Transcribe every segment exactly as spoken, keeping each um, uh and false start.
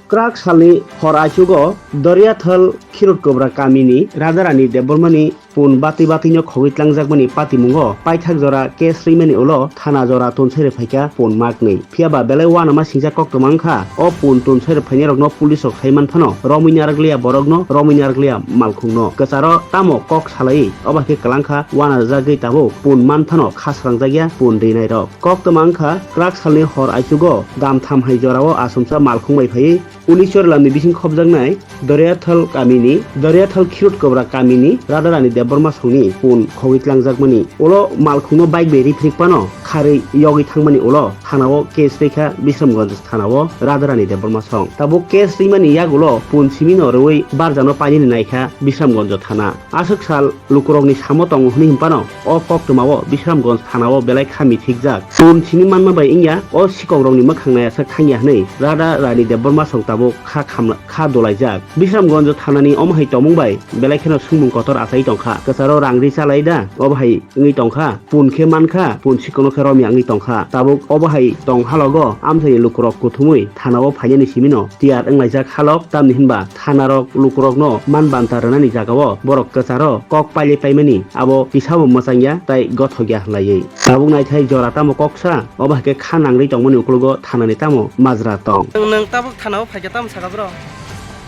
Kwrak salni hor aichugo Doriathal Khirut Kobra kamini Radharani Debbarmani pun batwi batwino khogwi tlangjakmani patimungo paithak jora case rimani ulo thana jora tonsai rwphaikha pun maknwi. Phiyaba belai uanama singjak koktwma wngkha. O pun tonsai rwphainairokno police rok saiman phano romwi narwkliya borokno, romwi narwkliya malkhungno. Kwcharo tamo kok salaiwi obo hai khe kwlangkha, uanarwjagwi tabuk pun man phano kha srangjakya pun rinairok. Koktwma wngkha kwrak salni hor aichugo damtham hai jorao achomsa malkhung bai phaiwi Unicharlamni bising khopjaknai Doriathal kamini, Doriathal Khirut Kobra kamini Radharani Debbarma songni pun khogwi tlangjakmani. Ulo malkhungno bike bai riphrikphano kharwi yogwi thangmani ulo thanao case rikha Bisramganj thanao Radharani Debbarma song. Tabuk case rimani yagulo pun simino rwui barjano painani naikha Bisramganj thana. Aswk sal lukurokni samo tongo hwnwi hinphano o koktwmao Bisramganj thanao belai kha mithikjak. Pun simi manma bai wngya o sikokrokni mwkhang naiyasak thangya hwnwi Radharani Debbarma song tabuk kha khamla-, kha dolaijak. Bisramganj thanani omo hai tongmung bai belai kheno swngmung kotor achai tongkha. Kwcharo rang ri chalai da, obo hai wngwi tongkha. Pun khe mankha, pun sikono khe romya wngwi tongkha. Tabuk obo hai tong halogo amchaini lukurok kuthumwi thanao phainani simino tiyar wnglaijak halok, tamni hinba thanarok lukurokno man banta rwnani jagao borok kwcharo kok pailai paimani abo kisabo mwchangya tai gothokya hwnlaiwi. Tabuk naithai jora tamo koksa, obo hai khe kha nangri tongmani ukologo thanani tamo majra tong. Nwng, nwng tabuk thanao phaikhe tamo sakha bro?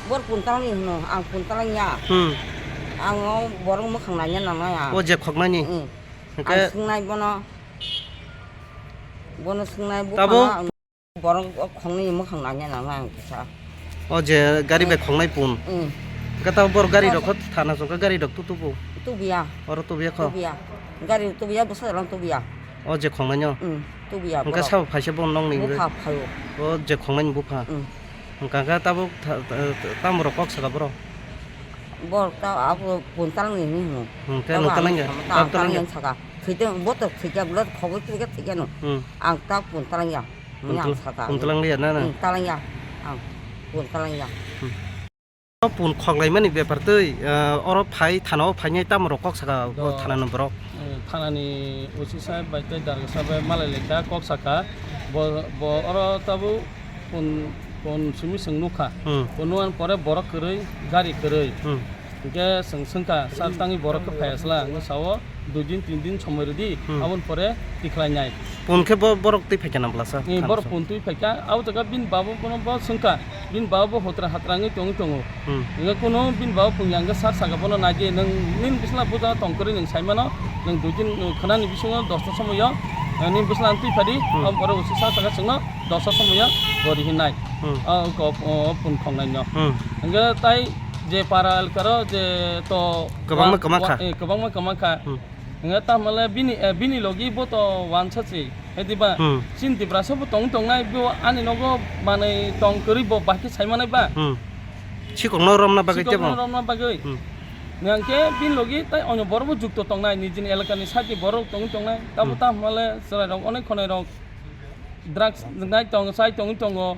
Bor puntalni hwno, ang puntalangya. Hmm. Ang o borok mwkhang naina nangnaya. O je khoknani? Hmm. Hwnkhe ang swngnai bono. Bono swngnai tabuk buphano. Borok o khongnwi mwkhang nangya nangna ang kisa. O je gari bai khongnai pun. Mm. Hwnkhe tabuk borok gari rok kho thana chwngkha gari rok tu tubu. Tubuya. Oro tubuya kho. Tubuya. Gari tubuya bwsa jalong tubuya. O je khongnai no. Mm. Tubuya. Hwnkhe borok sabo phaisa bo nongni hwnkhe. Bupha phaio. O je khongnai ni bupha. Mm. Hwnkhe tabuk tha-, tha-, tamo rok kok saka borok. Borok ta abo pun talangni hinwi hino. Hmm, tei abo nwng talangya? Ang tamo ta tab ang talangya? Talangya saka. Thwiteng, bo to thwikya, bwlai khogwi thwikya, thwikya no. Hmm. Ang ta pun talangya. Hwnwi ang saka. Pun talangliya na, na? Hmm, talangya. Ang pun talangya. Hmm. O pun khoklaimani bepar twi, ah, oro phai, thanao phainai tamo rok kok saka, bo thanani borok? Eh, thanani O C saheb bai tei darga saheb bai malai lekha kok saka. Bo, bo oro tabuk pun, pun simi chwng nukha. Hmm. Pun nukha pore borok kwrwi, gari kwrwi. Hmm. Hwnkhe chwng swngkha, "Sir, tangwi borok khe phaiya sla?" Hwnkhe sao, "Dui din, tin din somoi rwdi, hmm, aboni pore tikhlainai." Pun khe bo-, borok twi phaikha na bwlasa? Ni borok pun twi phaikha, abo jaga bini baba bono bo swngkha, bini baba bo hotra hatra wngwi tongwi tongo. Hmm. Hwnkhe kuno bini baba phungya hwnkhe sir saka bono naidi, "Nwng nini bwsla bo jaga tong kwrwi nwng saimano, nwng dui din, uh, khwnani bisingo dosta somoio, uh, nini bwsla twi phadi," hmm, aboni pore usi sir saka chwngno dosta somoio gori hinai. Hmm. Ah, ko-, o pun khongnai no. Hmm. Hwnkhe tai je para elkaro je to kwbangma wa-, kwma kha. Wa-, eh, kwbangma kwma kha. Hmm. Hwnkhe tamale bini, eh, bini logi bo to wansa se. Hediba, hmm, chini Tiprasa bo tong tongnai, bo ani nogo manwi tong kwrwi bo bahai khe saimanai ba. Hmm. Sikokno romna bagwi tebo? Sikokno romna bagwi. Hmm. Hwnkhe bini logi tai onyo borok bo jukto tongnai, nijini elakani sati borok tong tongnai. Tamo, hmm, tamale chwrairok onek khwnairok drugs nai tong, chai tongwi tongo.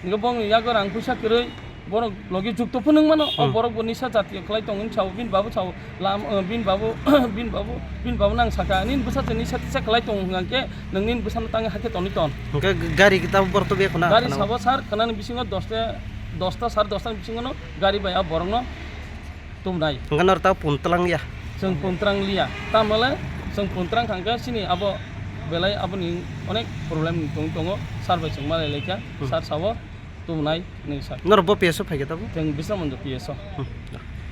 Hingke bongni yago rang puisa kwrwi, borok logi jukto phunuk mano, o, hmm, borok bo nisa jatiyo khlai tongo hinwi sao, bini babu sao, lam, eh, bini babu, bini babu, bini babu nang saka, "Nini bwsa se nisa tisa khlai tongo hwnkhe, nwng nini bwsano tangwi hakhe tonwi ton." Hingke gari kita borok to bek khna. Gari khna sabo sar khnani bisingo dosta, dosta, sar dosta ni bisingo no gari bai a borok no tumnai. Hwnkhe norok ta pun twlang ya? Chwng pun twlang liya. Tamole chwng pun twlang thangkhe chini abo belai aboni onek problem tong tongo. Sir bai chwng malai laikha. Hmm. Sir sabo tumnai hinwi sa. Norok bo P S o phaikhe tabo? Chwng Bisramganj P S o. Hmm.